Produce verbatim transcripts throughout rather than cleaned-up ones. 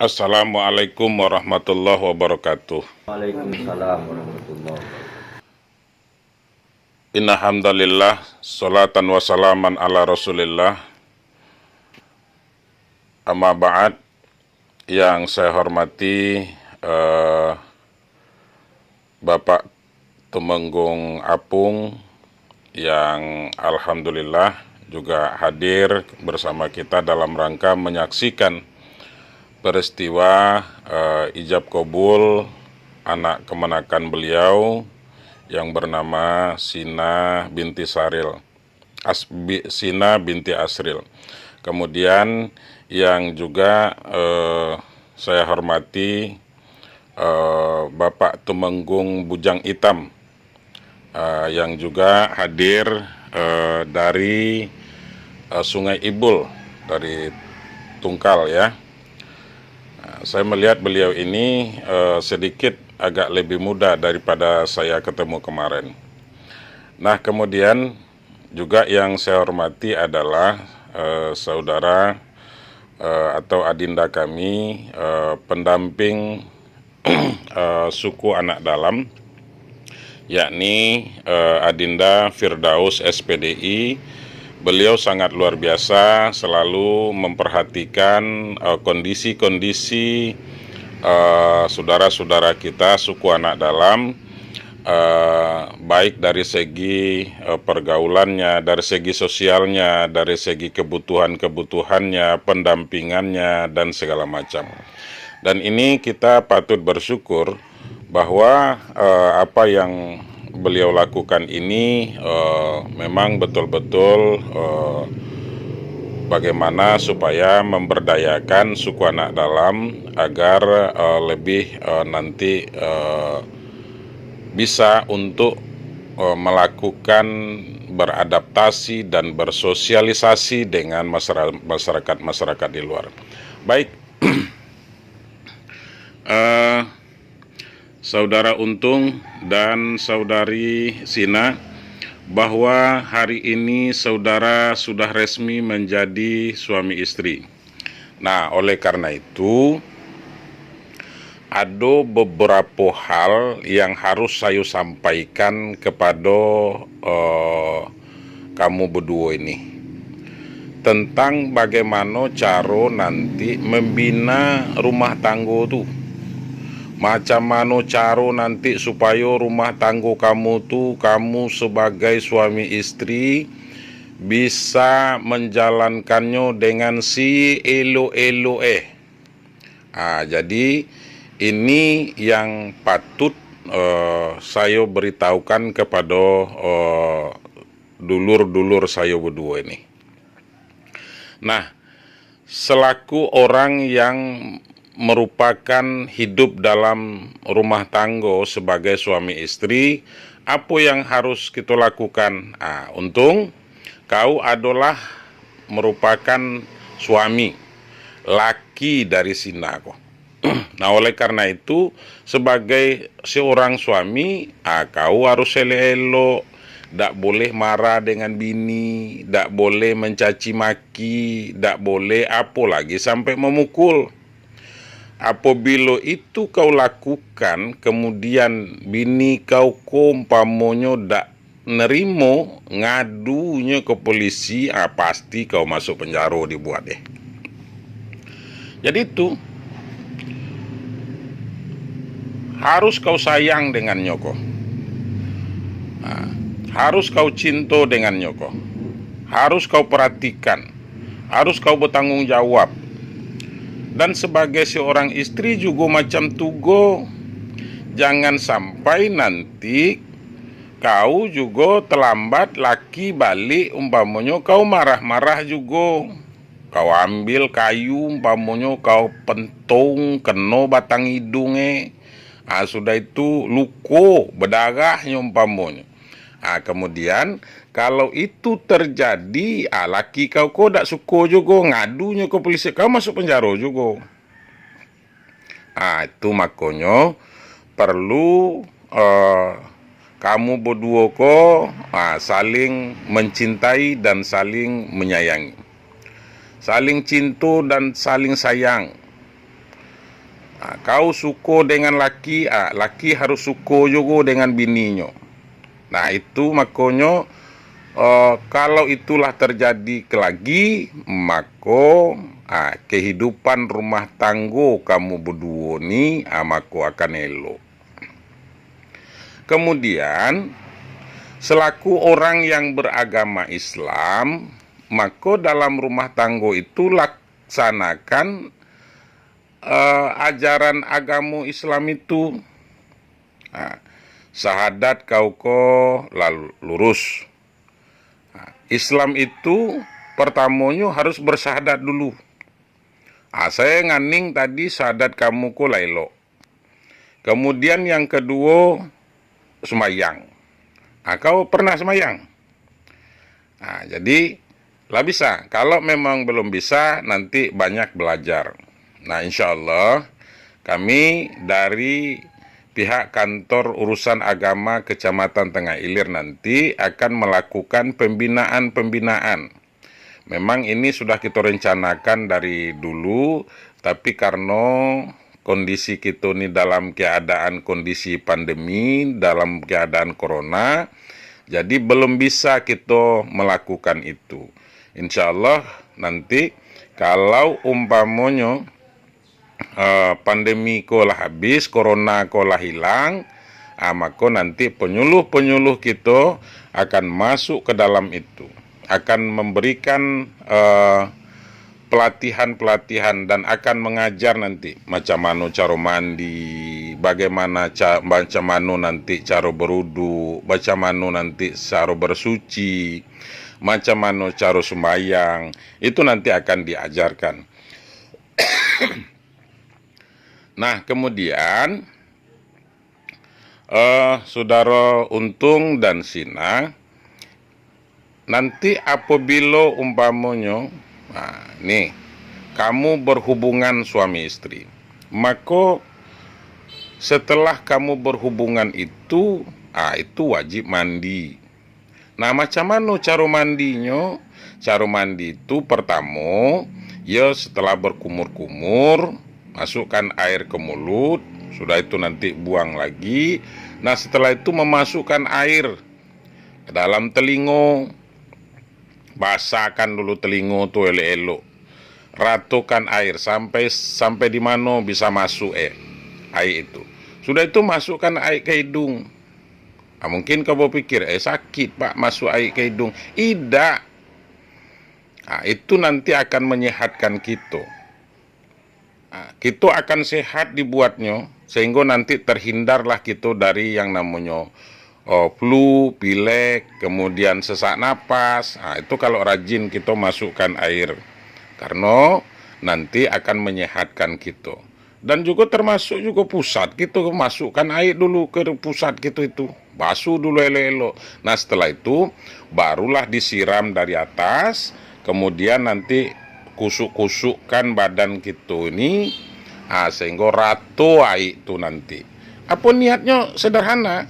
Assalamualaikum warahmatullahi wabarakatuh. Waalaikumsalam warahmatullahi wabarakatuh. Innalhamdalillah, salatan wasalaman ala Rasulillah. Amma ba'd, yang saya hormati, eh, Bapak Tumenggung Apung, yang alhamdulillah juga hadir bersama kita dalam rangka menyaksikan peristiwa, eh, ijab kabul anak kamanakan beliau yang bernama Sina binti Saril. As-, bi-, Sina binti Asril. Kemudian yang juga, eh, saya hormati, eh, Bapak Tumenggung Bujang Itam, eh, yang juga hadir, eh, dari, eh, Sungai Ibul, dari Tungkal, ya. Nah, saya melihat beliau ini, eh, sedikit agak lebih muda daripada saya ketemu kemarin. Nah, kemudian juga yang saya hormati adalah, eh, saudara, eh, atau adinda kami, eh, pendamping, eh, suku Anak Dalam, yakni, eh, Adinda Firdaus, S P D I. Beliau sangat luar biasa, selalu memperhatikan, eh, kondisi-kondisi, eh, saudara-saudara kita suku Anak Dalam, eh, baik dari segi, eh, pergaulannya, dari segi sosialnya, dari segi kebutuhan-kebutuhannya, pendampingannya, dan segala macam. Dan ini kita patut bersyukur bahwa, eh, apa yang beliau lakukan ini, eh, memang betul-betul, eh, bagaimana supaya memberdayakan suku Anak Dalam agar, eh, lebih, eh, nanti, eh, bisa untuk, eh, melakukan beradaptasi dan bersosialisasi dengan masyara-, masyarakat-masyarakat di luar. Baik, eh, Saudara Untung dan Saudari Sina, bahwa hari ini saudara sudah resmi menjadi suami istri. Nah, oleh karena itu, ado beberapa hal yang harus sayo sampaikan kepada, eh, kamu baduo ini, tentang bagaimana caro nanti membina rumah tanggo tu. Macam mano caro nanti supayo rumah tanggo kamu tu, kamu sebagai suami istri, bisa menjalankannyo dengan si elok-elok eh. Ah, jadi, ini yang patut, eh, sayo beritahukan kepada, eh, dulur-dulur sayo baduo ini. Nah, selaku orang yang merupakan hidup dalam rumah tanggo sebagai suami istri, apo yang harus kito lakukan? Ah, Untung, kau adolah merupakan suami, laki dari Sina ko. Nah, oleh karena itu, sebagai seorang suami, ah, kau harus elok-elok, dak boleh marah dengan bini, dak boleh mencaci maki, dak boleh apo lagi sampai memukul. Apabilo itu kau lakukan, kemudian bini kau ko umpamonyo dak nerimo, ngadunyo ka polisi, ah, pasti kau masuk penjaro dibuat deh. Jadi itu, harus kau sayang dengannyo ko. Ah, harus kau cinto dengannyo ko. Harus kau perhatikan. Harus kau bertanggung jawab. Dan sebagai seorang istri jugo macam tu go. Jangan sampai nanti kau jugo terlambat, laki balik, umpamonyo kau marah-marah jugo. Kau ambil kayu, umpamonyo kau pentong, keno batang hidung eh. Ah, sudah itu luko, bedarahnyo umpamonyo. Ah, kemudian Kalau itu terjadi, ah, laki kau ko dak suko jugo, ngadunyo ka polisi, kau masuk penjaro jugo. Ah, itu makonyo perlu, eh, kamu baduo ko, ah, saling mencintai dan saling menyayangi. Saling cinto dan saling sayang. Ah, kau suko dengan laki, ah, laki harus suko jugo dengan bininyo. Nah, itu makonyo, eh, kalau itulah terjadi ke lagi, mako, ah, kehidupan rumah tanggo kamu baduo ni, ah, mako akan elok. Kemudian, selaku orang yang beragama Islam, mako dalam rumah tanggo itu laksanakan, eh, ajaran agamo Islam itu. Ha, syahadat kau ko lalu lurus. Ha, Islam itu pertamonyo harus bersyahadat dulu. Ha, saya nganing tadi syahadat kamu ko lah elok. Kemudian yang kedua, sembahyang. Ha, kau pernah sembahyang? Ha, jadi, lah bisa. Kalau memang belum bisa, nanti banyak belajar. Nah, insya Allah, kami dari pihak Kantor Urusan Agama Kecamatan Tengah Ilir nanti akan melakukan pembinaan-pembinaan. Memang ini sudah kita rencanakan dari dulu, tapi karena kondisi kita ni dalam keadaan kondisi pandemi, dalam keadaan corona, jadi belum bisa kita melakukan itu. Insya Allah nanti kalau umpamonyo, eh, pandemi ko lah habis, corona ko lah hilang, ah, mako nanti penyuluh-penyuluh kito akan masuk ke dalam itu, akan memberikan, eh, pelatihan-pelatihan dan akan mengajar nanti macam mano caro mandi, bagaimana ca-, macam mano nanti caro berudu, macam mano nanti caro bersuci, macam mano caro sembahyang, itu nanti akan diajarkan. Nah, kemudian, eh, Saudara Untung dan Sina, nanti apabila umpamonyo, nah, ni, kamu berhubungan suami istri, mako setelah kamu berhubungan itu, ah, itu wajib mandi. Nah, macam mano caro mandinyo? Caro mandi tu, pertamo, yo, setelah berkumur-kumur, masukkan air ke mulut, sudah itu nanti buang lagi. Nah, setelah itu memasukkan air ke dalam telingo, basahkan dulu telingo tu elok-elok. Ratokan air sampai, sampai di mano bisa masuk, eh, air itu. Sudah itu masukkan air ke hidung. Ah, mungkin kau bapikir, "Eh, sakit, Pak, masuk air ke hidung." Idak. Ah, itu nanti akan menyehatkan kito. Ah, kito akan sehat dibuatnyo, sehingga nanti terhindarlah kito dari yang namonyo, oh, flu, pilek, kemudian sesak napas. Ah, itu kalau rajin kito masukkan air. Karena nanti akan menyehatkan kito. Dan juga termasuk juga pusat kito masukkan air dulu ke pusat kito itu. Basuh dulu elok-elok. Nah, setelah itu, barulah disiram dari atas, kemudian nanti kusuk-kusukkan badan kito ini, ah, sehingga rato air tu nanti. Apo niatnyo? Sederhana.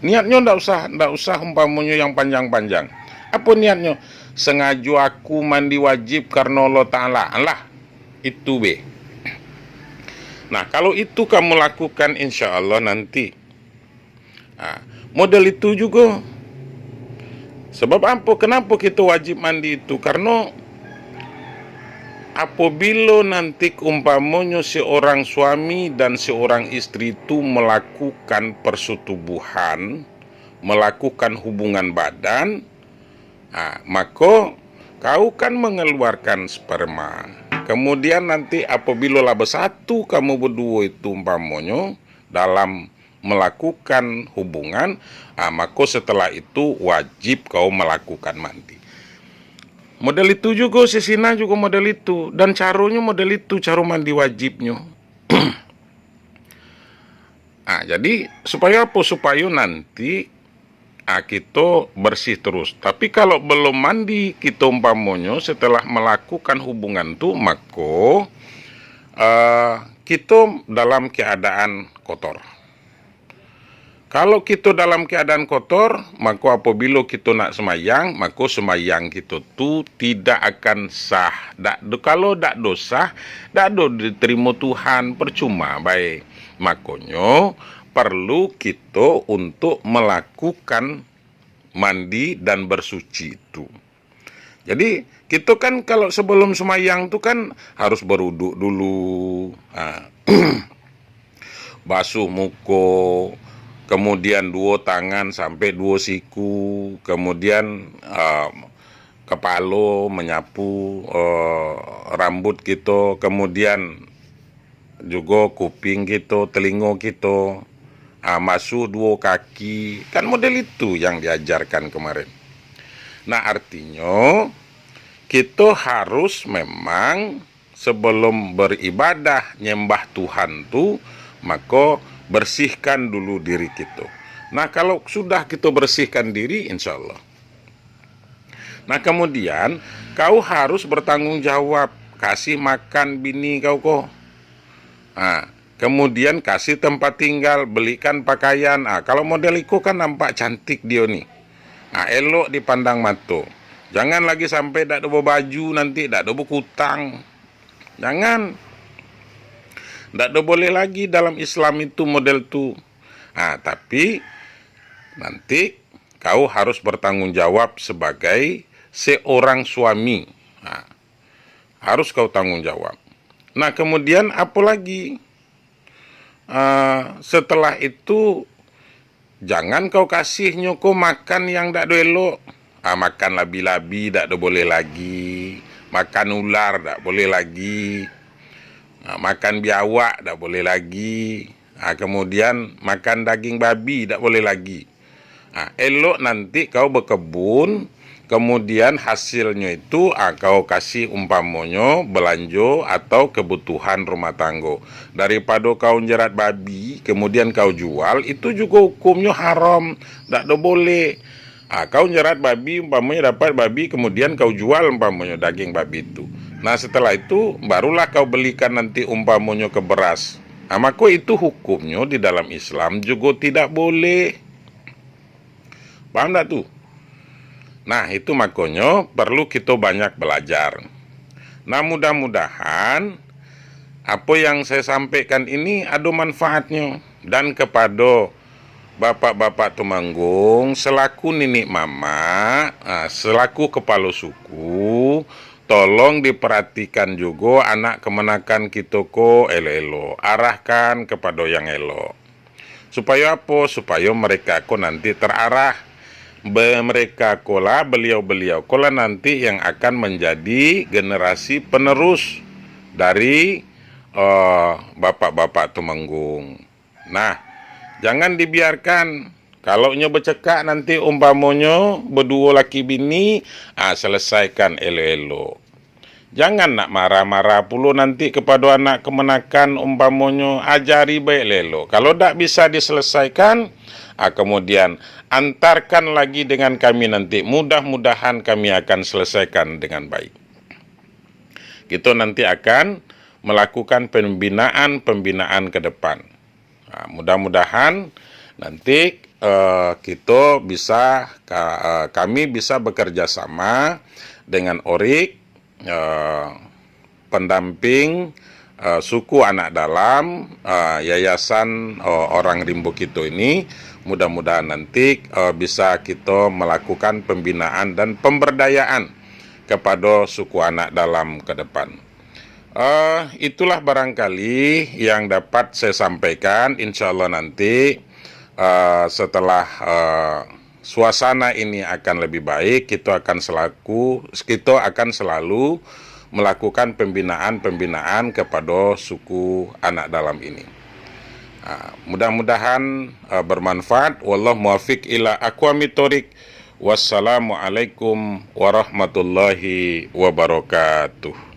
Niatnyo ndak usah, ndak usah umpamonyo yang panjang-panjang. Apo niatnyo? Sengajo aku mandi wajib karena Allah Ta'ala. Alah, itu be. Nah, kalau itu kamu lakukan, insya Allah nanti. Nah, model itu juga. Sebab apa? Kenapa kita wajib mandi itu? Karena apabila nanti umpamonyo seorang suami dan seorang istri itu melakukan persetubuhan, melakukan hubungan badan, ah, mako kau kan mengeluarkan sperma. Kemudian nanti apabila lah bersatu kamu berdua itu umpamonyo dalam melakukan hubungan, ah, mako setelah itu wajib kau melakukan mandi. Model itu juga, si Sina juga model itu. Dan caronyo model itu, caro mandi wajibnyo. Ah, jadi, supayo apo? Supayo nanti, ah, kito bersih terus. Tapi kalau belum mandi, kito umpamonyo setelah melakukan hubungan tu, mako, ah, kito dalam keadaan kotor. Kalau kito dalam keadaan kotor, mako apabilo kito nak sembahyang, mako sembahyang kito tu tidak akan sah. Dak, kalau dak do sah, dak do diterimo Tuhan, percuma bae. Makonyo, perlu kito untuk melakukan mandi dan bersuci tu. Jadi, kito kan kalau sebelum sembahyang tu kan harus beruduk dulu, ha, basuh muko, kemudian duo tangan sampai duo siku, kemudian, ah, kepalo menyapu, eh, rambut kito, kemudian jugo kuping kito, telingo kito, ah, basuh duo kaki. Kan model itu yang diajarkan kemarin. Nah, artinyo, kito harus memang sebelum beribadah nyembah Tuhan tu, mako bersihkan dulu diri kito. Nah, kalau sudah kito bersihkan diri, insya Allah. Nah, kemudian kau harus bertanggung jawab, kasih makan bini kau ko. Ha, kemudian kasih tempat tinggal, belikan pakaian. Ha, kalau model iko kan nampak cantik dio ni. Ha, elok dipandang mato. Jangan lagi sampai dak do babaju nanti, dak do bakutang. Jangan. Dak do boleh lagi dalam Islam itu model tu. Ha, tapi nanti kau harus bertanggung jawab sebagai seorang suami. Ha, harus kau tanggung jawab. Nah, kemudian apo lagi? Ah, setelah itu, jangan kau kasihnyo ko makan yang dak do elok. Ah, makan labi-labi dak do boleh lagi. Makan ular dak boleh lagi. Ah, makan biawak dak boleh lagi. Ah, kemudian makan daging babi dak boleh lagi. Ah, elok nanti kau bekebun, kemudian hasilnyo itu, ah, kau kasih umpamonyo belanjo atau kebutuhan rumah tanggo. Daripado kau njerat babi, kemudian kau jual, itu jugo hukumnyo haram, dak do boleh. Ah, kau njerat babi, umpamonyo dapat babi, kemudian kau jual umpamonyo daging babi tu. Nah, setelah itu, barulah kau belikan nanti umpamonyo ke beras. Ah, mako itu hukumnyo di dalam Islam jugo tidak boleh. Paham dak tu? Nah, itu makonyo perlu kito banyak belajar. Nah, mudah-mudahan apo yang saya sampaikan ini ado manfaatnyo. Dan kepado Bapak-bapak Tumanggung, selaku niniak mamak, ah, selaku kepalo suku, tolong diperhatikan jugo anak kamanakan kito ko elok-elok. Arahkan kepado yang elok. Supayo apo? Supayo mereka ko nanti terarah. Be-, mereka ko lah, beliau-beliau ko lah nanti yang akan menjadi generasi penerus dari, eh, Bapak-bapak Tumanggung. Nah, jangan dibiarkan. Kalau nyo becekak nanti umpamonyo baduo laki bini, ah, selesaikan elok-elok. Jangan nak marah-marah pulo nanti kepado anak kamanakan, umpamonyo, ajari baik elok. Kalau dak bisa diselesaikan, ah, kemudian antarkan lagi dengan kami nanti. Mudah-mudahan kami akan selesaikan dengan baik. Kito nanti akan melakukan pembinaan-pembinaan ke depan. Ha, mudah-mudahan nanti, eh, kito bisa, ka-, eh, kami bisa bekerja sama dengan Orik, eh, pendamping, eh, suku Anak Dalam, eh, Yayasan, eh, Orang Rimbo Kito ini. Mudah-mudahan nanti, eh, bisa kito melakukan pembinaan dan pemberdayaan kepada suku Anak Dalam ke depan. Eh, itulah barangkali yang dapat saya sampaikan. Insya Allah nanti, eh, setelah, eh, suasana ini akan lebih baik, kita akan selaku, kita akan selalu melakukan pembinaan-pembinaan kepada suku Anak Dalam ini. Ah, mudah-mudahan, eh, bermanfaat. Wallahu muwaffiq ila aqwamit thoriq. Wassalamualaikum warahmatullahi wabarakatuh.